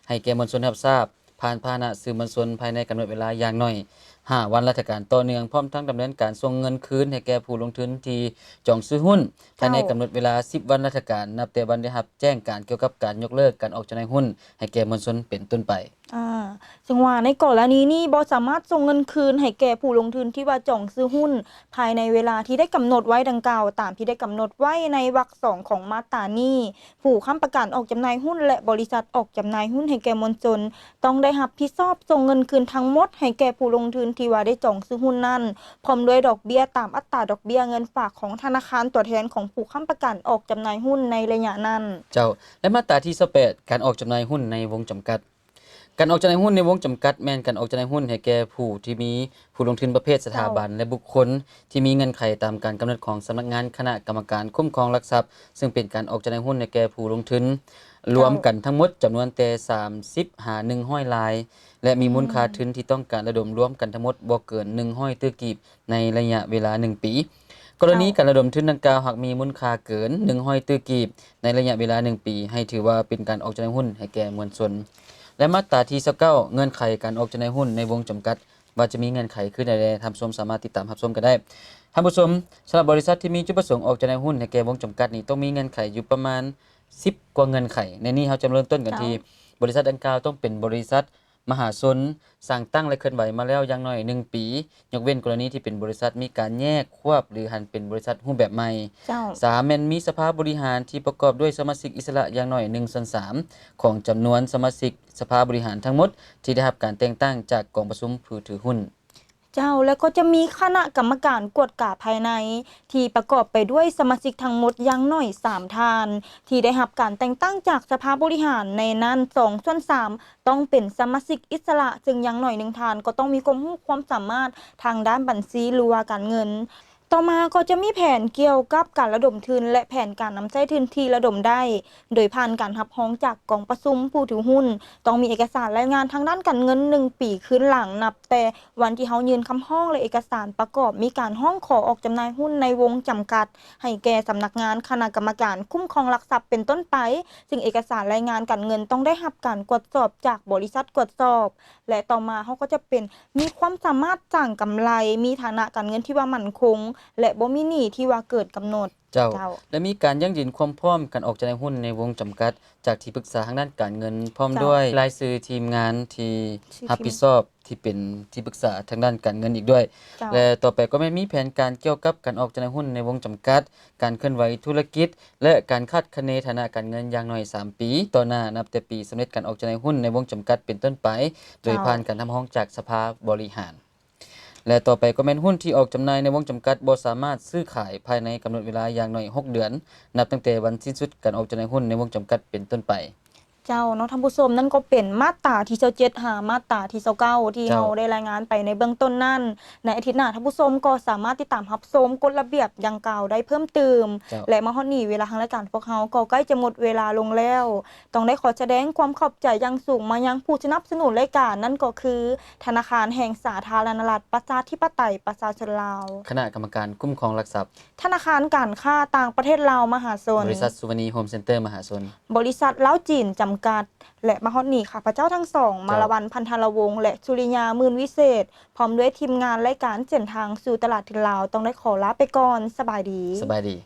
ໃຫ້ແກ່ມວນຊົນຮັບຊາບ ຜ່ານພາຫະນະສື່ມວນຊົນພາຍໃນກຳນົດເວລາຢ່າງໜ້ອຍຫ້າວັນລັດຖະການຕໍ່ເນື່ອງ, ພ້ອມທັງດຳເນີນການສົ່ງເງິນຄືນໃຫ້ແກ່ຜູ້ລົງທຶນທີ່ຈອງຊື້ຫຸ້ນ ເຈົ້າ ພາຍໃນກຳນົດເວລາສິບວັນລັດຖະການ ນັບແຕ່ວັນໄດ້ຮັບແຈ້ງການກ່ຽວກັບການຍົກເລີກການອອກຈຳໜ່າຍຫຸ້ນໃຫ້ແກ່ມວນຊົນເປັນຕົ້ນໄປ. ອ່າ ເຊິ່ງວ່າໃນກໍລະນີນີ້ບໍ່ສາມາດສົ່ງເງິນຄືນໃຫ້ແກ່ຜູ້ລົງທຶນທີ່ວ່າຈອງຊື້ຫຸ້ນພາຍໃນເວລາທີ່ໄດ້ກຳນົດໄວ້ດັ່ງກ່າວ ຕາມທີ່ໄດ້ກຳນົດໄວ້ໃນວັກສອງຂອງມາດຕານີ້. ຜູ້ຄ້ຳປະກັນອອກຈຳໜ່າຍຫຸ້ນ ແລະ ບໍລິສັດອອກຈຳໜ່າຍຫຸ້ນໃຫ້ແກ່ມວນຊົນ ຕ້ອງໄດ້ຮັບຜິດຊອບສົ່ງເງິນຄືນທັງໝົດໃຫ້ແກ່ຜູ້ລົງທຶນທີ່ວ່າໄດ້ຈອງຊື້ຫຸ້ນນັ້ນ ພ້ອມດ້ວຍດອກເບ້ຍຕາມອັດຕາດອກເບ້ຍເງິນຝາກຂອງທະນາຄານຕົວແທນຂອງຜູ້ຄ້ຳປະກັນອອກຈຳໜ່າຍຫຸ້ນໃນໄລຍະນັ້ນ. ເຈົ້າ. ແລະ ມາດຕາທີຊາວແປດ ການອອກຈຳໜ່າຍຫຸ້ນໃນວົງຈຳກັດ. ການອອກຈຳໜ່າຍຫຸ້ນໃນວົງຈຳກັດ ແມ່ນການອອກຈຳໜ່າຍຫຸ້ນໃຫ້ແກ່ຜູ້ທີ່ມີ ຜູ້ລົງທຶນປະເພດສະຖາບັນ ເຈົ້າ ແລະ ບຸກຄົນທີ່ມີເງື່ອນໄຂຕາມການກຳນົດຂອງສຳນັກງານຄະນະກຳມະການຄຸ້ມຄອງຫຼັກຊັບ, ເຊິ່ງເປັນການອອກຈຳໜ່າຍຫຸ້ນໃຫ້ແກ່ຜູ້ລົງທຶນ ລວມກັນທັງໝົດຈຳນວນແຕ່ສາມສິບຫາໜຶ່ງຮ້ອຍລາຍ ແລະ ມີມູນຄ່າທຶນທີ່ຕ້ອງການລະດົມລວມກັນທັງໝົດບໍ່ເກີນໜຶ່ງຮ້ອຍຕື້ກີບໃນໄລຍະເວລາໜຶ່ງປີ. ກໍລະນີການລະດົມທຶນດັ່ງກ່າວ ຫາກມີມູນຄ່າເກີນໜຶ່ງຮ້ອຍຕື້ກີບໃນໄລຍະເວລາໜຶ່ງປີ ໃຫ້ຖືວ່າເປັນການອອກຈຳໜ່າຍຫຸ້ນໃຫ້ແກ່ມວນຊົນ. ແລະ ມາດຕາທີຊາວເກົ້າ ເງື່ອນໄຂການອອກຈຳໜ່າຍຫຸ້ນໃນວົງຈຳກັດ ວ່າຈະມີເງື່ອນໄຂຄືໃດແດ່ ທ່ານຜູ້ຊົມສາມາດຕິດຕາມຮັບຊົມກັນໄດ້. ທ່ານຜູ້ຊົມ, ສຳລັບບໍລິສັດທີ່ມີຈຸດປະສົງອອກຈຳໜ່າຍຫຸ້ນໃຫ້ແກ່ວົງຈຳກັດນີ້ ຕ້ອງມີເງື່ອນໄຂຢູ່ປະມານສິບກວ່າເງື່ອນໄຂ. ໃນນີ້ເຮົາຈະເລີ່ມຕົ້ນກັນທີ່ ເຈົ້າ ບໍລິສັດດັ່ງກ່າວຕ້ອງເປັນບໍລິສັດມະຫາຊົນ ສ້າງຕັ້ງ ແລະ ເຄື່ອນໄຫວມາແລ້ວຢ່າງໜ້ອຍໜຶ່ງປີ, ຍົກເວັ້ນກໍລະນີທີ່ເປັນບໍລິສັດມີການແຍກຄວບ ຫຼື ຫັນເປັນບໍລິສັດຮູບແບບໃໝ່. ເຈົ້າ. ສາມ ແມ່ນມີສະພາບໍລິຫານທີ່ປະກອບດ້ວຍສະມາຊິກອິດສະຫຼະຢ່າງໜ້ອຍໜຶ່ງສ່ວນສາມຂອງຈຳນວນສະມາຊິກສະພາບໍລິຫານທັງໝົດ ທີ່ໄດ້ຮັບການແຕ່ງຕັ້ງຈາກກອງປະຊຸມຜູ້ຖືຫຸ້ນ. ເຈົ້າ ແລະ ກໍຈະມີຄະນະກຳມະການກວດກາພາຍໃນ ທີ່ປະກອບໄປດ້ວຍສະມາຊິກທັງໝົດຢ່າງໜ້ອຍສາມທ່ານ ທີ່ໄດ້ຮັບການແຕ່ງຕັ້ງຈາກສະພາບໍລິຫານ, ໃນນັ້ນສອງສ່ວນສາມຕ້ອງເປັນສະມາຊິກອິດສະຫຼະ, ເຊິ່ງຢ່າງໜ້ອຍໜຶ່ງທ່ານກໍຕ້ອງມີຄວາມຮູ້ຄວາມສາມາດທາງດ້ານບັນຊີ ຫຼືວ່າການເງິນ. ຕໍ່ມາກໍຈະມີແຜນກ່ຽວກັບການລະດົມທຶນ ແລະ ແຜນການນຳໃຊ້ທຶນທີ່ລະດົມໄດ້ ໂດຍຜ່ານການຮັບຮອງຈາກກອງປະຊຸມຜູ້ຖືຫຸ້ນ, ຕ້ອງມີເອກະສານລາຍງານທາງດ້ານການເງິນໜຶ່ງປີຄືນຫຼັງ ນັບແຕ່ວັນທີ່ເຮົາຍື່ນຄຳຮ້ອງ ແລະ ເອກະສານປະກອບມີການຮ້ອງຂໍອອກຈຳໜ່າຍຫຸ້ນໃນວົງຈຳກັດ ໃຫ້ແກ່ສຳນັກງານຄະນະກຳມະການຄຸ້ມຄອງຫຼັກຊັບເປັນຕົ້ນໄປ, ເຊິ່ງເອກະສານລາຍງານການເງິນຕ້ອງໄດ້ຮັບການກວດສອບຈາກບໍລິສັດກວດສອບ ແລະ ຕໍ່ມາເຮົາກໍຈະເປັນ ມີຄວາມສາມາດສ້າງກຳໄລ, ມີຖານະການເງິນທີ່ວ່າໝັ້ນຄົງ ແລະ ບໍ່ມີໜີ້ທີ່ວ່າເກີນກຳນົດ. ເຈົ້າ. ເຈົ້າ. ແລະ ມີການຢັ້ງຢືນຄວາມພ້ອມການອອກຈຳໜ່າຍຫຸ້ນໃນວົງຈຳກັດ ຈາກທີ່ປຶກສາທາງດ້ານການເງິນ ພ້ອມ ເຈົ້າ ດ້ວຍລາຍຊື່ທີມງານທີ່ ຊື່ ຮັບຜິດຊອບ ທີ່ເປັນທີ່ປຶກສາທາງດ້ານການເງິນອີກດ້ວຍ. ເຈົ້າ. ແລະ ຕໍ່ໄປກໍແມ່ນມີແຜນການກ່ຽວກັບການອອກຈຳໜ່າຍຫຸ້ນໃນວົງຈຳກັດ, ການເຄື່ອນໄຫວທຸລະກິດ ແລະ ການຄາດຄະເນຖານະການເງິນຢ່າງໜ້ອຍສາມປີຕໍ່ໜ້າ ນັບແຕ່ປີສຳເລັດການອອກຈຳໜ່າຍຫຸ້ນໃນວົງຈຳກັດເປັນຕົ້ນໄປ, ໂດຍ ເຈົ້າ ຜ່ານການຮັບຮອງຈາກສະພາບໍລິຫານ. ແລະ ຕໍ່ໄປກໍແມ່ນຫຸ້ນທີ່ອອກຈຳໜ່າຍໃນວົງຈຳກັດບໍ່ສາມາດຊື້ຂາຍພາຍໃນກຳນົດເວລາຢ່າງໜ້ອຍຫົກເດືອນ ນັບຕັ້ງແຕ່ວັນສິ້ນສຸດການອອກຈຳໜ່າຍຫຸ້ນໃນວົງຈຳກັດເປັນຕົ້ນໄປ. ເຈົ້າ ເນາະທ່ານຜູ້ຊົມ, ນັ້ນກໍເປັນມາດຕາທີຊາວເຈັດ ຫາມາດຕາທີຊາວເກົ້າ ທີ່ ເຈົ້າ ເຮົາໄດ້ລາຍງານໄປໃນເບື້ອງຕົ້ນນັ້ນ. ໃນອາທິດໜ້າ ທ່ານຜູ້ຊົມກໍສາມາດຕິດຕາມຮັບຊົມກົດລະບຽບດັ່ງກ່າວໄດ້ເພີ່ມຕື່ມ. ເຈົ້າ. ແລະ ມາຮອດນີ້ເວລາທາງລາຍການພວກເຮົາກໍໃກ້ຈະໝົດເວລາລົງແລ້ວ. ຕ້ອງໄດ້ຂໍສະແດງຄວາມຂອບໃຈຢ່າງສູງມາຍັງຜູ້ສະໜັບສະໜູນລາຍການ, ນັ້ນກໍຄື ທະນາຄານແຫ່ງສາທາລະນະລັດ ປະຊາທິປະໄຕ ປະຊາຊົນລາວ, ຄະນະກຳມະການຄຸ້ມຄອງຫຼັກຊັບ, ທະນາຄານການຄ້າຕ່າງປະເທດລາວມະຫາຊົນ, ບໍລິສັດສຸວະນີໂຮມເຊັນເຕີມະຫາຊົນ, ບໍລິສັດລາວຈີນຈຳກັດ. ແລະ ມາຮອດນີ້ ຂ້າພະເຈົ້າທັງສອງ ເຈົ້າ ມາລະວັນ ພັນທະລາວົງ ແລະ ສຸລິຍາ ໝື່ນວິເສດ ພ້ອມດ້ວຍທີມງານລາຍການເສັ້ນທາງສູ່ຕະຫຼາດທຶນລາວ ຕ້ອງໄດ້ຂໍລາໄປກ່ອນ. ສະບາຍດີ. ສະບາຍດີ.